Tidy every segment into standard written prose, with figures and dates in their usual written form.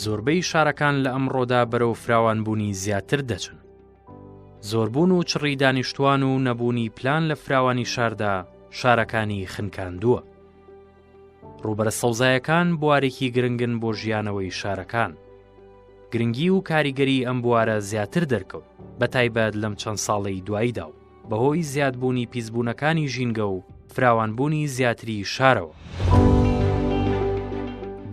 زۆربەی شارەکان لە ئەمڕۆدا بەرەو فراوانبوونی زیاتر دەچن. زۆربوون و چڕی دانیشتوان و نەبوونی پلان لە فراوانی شاردا شارەکانی خنکاندووە. ڕووبەرە سەوزایەکان بوارێکی گرنگن بۆ ژیانەوەی شارەکان. گرنگی و کاریگەری ئەم بوارە زیاتر دەرکەوت، بەتایبەت لەم چەند ساڵەی دواییدا و بەهۆی زیادبوونی پیسبوونەکانی ژینگە و فراوانبوونی زیاتری شارەوە.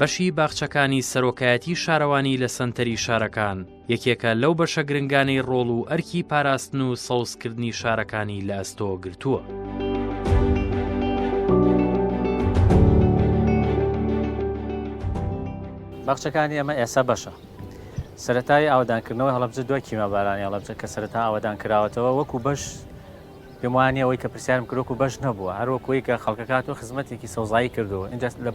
بەشی باخچەکانی سەرۆکایەتی شارەوانی لە سەنتەری شارەکان یەکێکە لەو بەشە گرنگانەی ڕۆڵ و ئەرکی پاراستن و سەوزکردنی شارەکانی لە ئەستۆ گرتووە. باخچەکانی ئێمە ئێستا بەشە. سەرەتای ئاوەدانکردنەوەی هەڵەبجە دوای کیمیابارانی هەڵەبجە کە سەرەتا ئاوەدان کراوەتەوە وەکو بەش پێم وانیە ئەوەی کە پرسیارم کرد وەکو بەش نەبووە هەر وەکوی کە خەڵکەکە هاتووە خزمەتێکی سەوزایی کردووە اینجا لە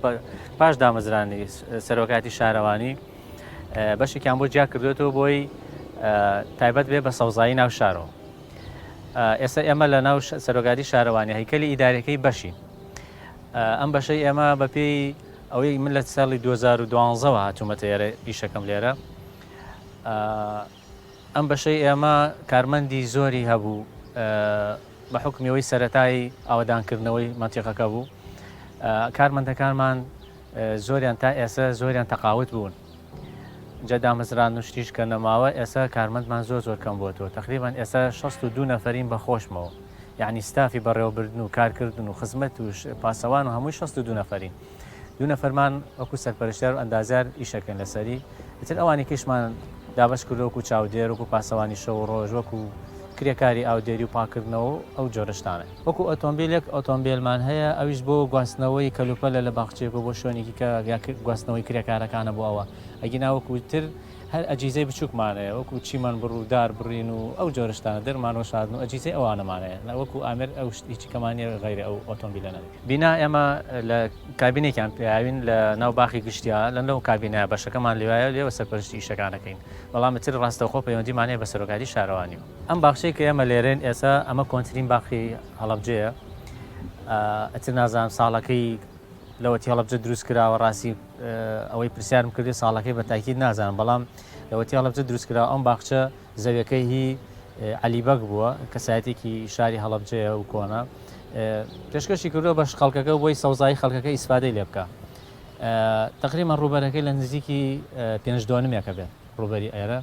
پاش دامەزرانی سەرۆکاتی شارەوانی بەشێکیان بۆ جیا کردوێتەوە بۆی تایبەت بێ بە سەوزایی ناو شارەوە ئێستا ئێمە لە ناو سەرۆکاتی شارەوانی هەیکەلی ئیدارەکەی بەشین ئەم بەشەی ئێمە بەپێی ئەوەی من لە ساڵی 2012 ەوە هاتوومەتە ئێرە ئیشەکەم لێرە ئەم بەشەی ئێمە کارمەندی زۆری هەبوو بە حوکمی ئەوەی سەرەتای ئاوەدانکردنەوەی مەنتیقەکە بوو کارمەندەکانمان زۆریان تا ئێستا زۆریان تەقاوت بوون جا دامەزران و شتیش کە نەماوە ئێستا کارمەندمان زۆر زۆر کەم بووەتەوە تقریبان ئێستا 62 نەفەرین بە خۆشمەوە یعنی ستافی بەڕێوەبردن و کارکردن و خزمەت و پاسەوان و هەمووی 62 نەفەرین دوو نەفەرمان وەکو سەرپەرشتیار و ئەندازیار ئیشەکەن لەسەری، ئیتر ئەوانی کەیشمان دابەش کردووە وەکو چاودێر، وەکو پاسەوانی شەو و ڕۆژ، وەکو کرێکاری ئاودێری و پاککردنەوە و ئەو جۆرە شتانە. وەکو ئۆتۆمبیل یەک ئۆتۆمبیلمان هەیە ئەویش بۆ گواستنەوەی کەلوپەلە لە باخچەیەکەوە بۆ شوێنێکی کە یا گواستنەوەی کرێکارەکانە بۆ ئەوە، ئەگینا وەکو تر هەر ئەجیزەی بچووکمان هەیە وەکو چیمەن بڕ و دار بڕین و ئەو جۆرە شتانە دەرمان وەشاردن و ئەجیزەی ئەوانەمان هەیە وەکو ئامێر ئەو شت هیچی کەمان نییە غەیرە ئەو ئۆتۆمبیلە نەبێت. بینا ئێمە لە کابینێکیان پیاوین لە ناو باخی گشتیا لە لەو کابینە بەشەکەمان لێوایە لێوە سەرپەرشتی ئیشەکان ئەکەین بەڵام ئیتر ڕاستەوخۆ پەیوەندیمان هەیە بە سەرۆکایەتی شارەوانیەوە. ئەم باخچەی کە ئێمە لێرەین ئێستا ئەمە کۆنترین باخی هەڵەبجەیە ئیتر نازانم ساڵەکەی لەوەتی هەڵەبجە دروست کراوە ڕاستی ئەوەی پرسیارم کردی ساڵەکەی بە تاکید نازانم بەڵام لەوەتی هەڵەبجە دروست کراوە ئەم باخچە زەویەکەی هی عەلی بەگ بووە، کەسایەتێکی شاری هەڵەبجەیە و کۆنە، پێشکەشی کردووە بە خەڵکەکە و بۆی سەوزایی خەڵکەکە ئیسفادەی لێ بکا. تەقریبەن ڕووبەرەکەی لە نزیکی پێنج دۆنمێکە بێت ڕووبەری ئێرە.